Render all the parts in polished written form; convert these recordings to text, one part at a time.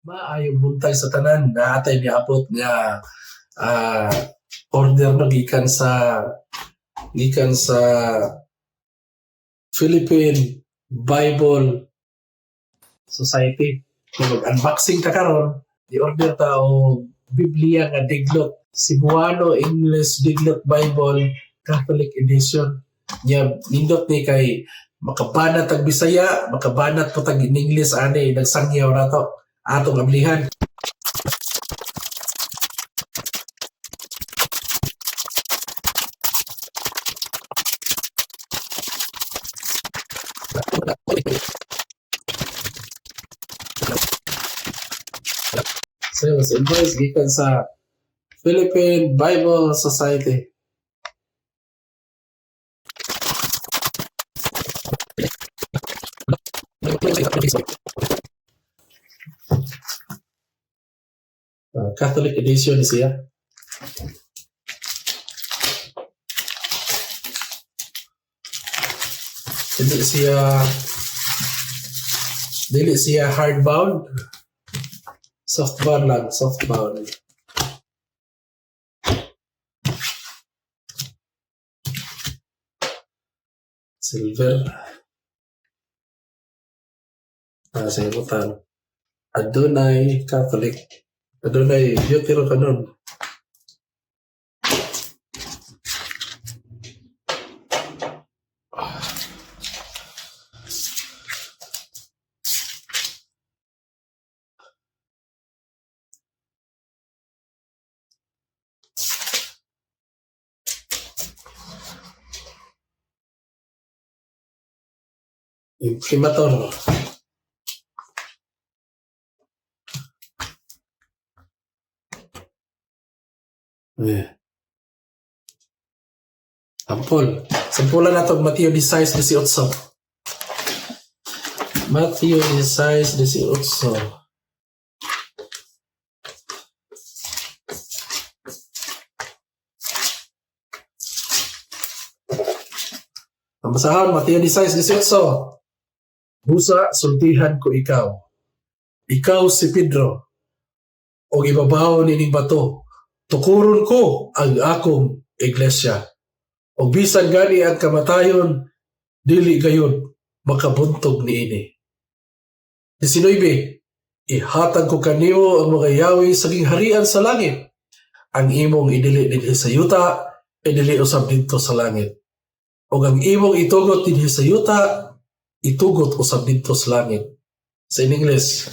Maayong buntag sa tanan. Naa tay niabot nga order, no, gikan sa Philippine Bible Society. Kung mag-unboxing ka karon, i-order ta og Biblia nga Diglot, Cebuano English Diglot Bible Catholic Edition. Nya nindot ni kay makabanat tag Bisaya, makabanat po tag English ani, nagsangyaw ra to. Atong ablihan. So, sa invoice gikan sa Philippine Bible Society. Catholic edition siya. Dili siya hardbound. Softbound lang, softbound. Silver. Sa imutan. Adunay Catholic. Adunay Deuterocanon. Imprimatur. Eh. Sampol. Sampulan na itong Mateo 16:18. Mateo 16:18. Ang basahan, Mateo 16:18. Busa, sultihan ko ikaw. Ikaw si Pedro. Og ibabaw nining bato, tukuron ko ang akong iglesia. Og bisan gani ang kamatayon, dili gayud makabuntog niini. 19. Ihatag ko kanimo ang mga yawi sa gingharian sa langit. Ang imong idili dinhi sa yuta, idili usab didto sa langit. Ug ang imong itugot dinhi sa yuta, itugot usab didto sa langit. Sa in English,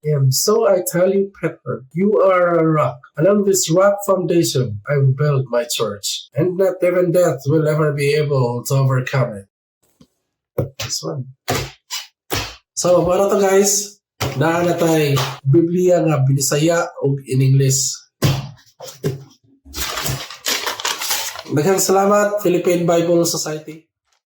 "And so I tell you, Peter, you are a rock, and on this rock foundation I will build my church, and not even death will ever be able to overcome it." This one. So, para to guys, naa na tay Biblia nga Binisaya ug in English. Daghang salamat, Philippine Bible Society.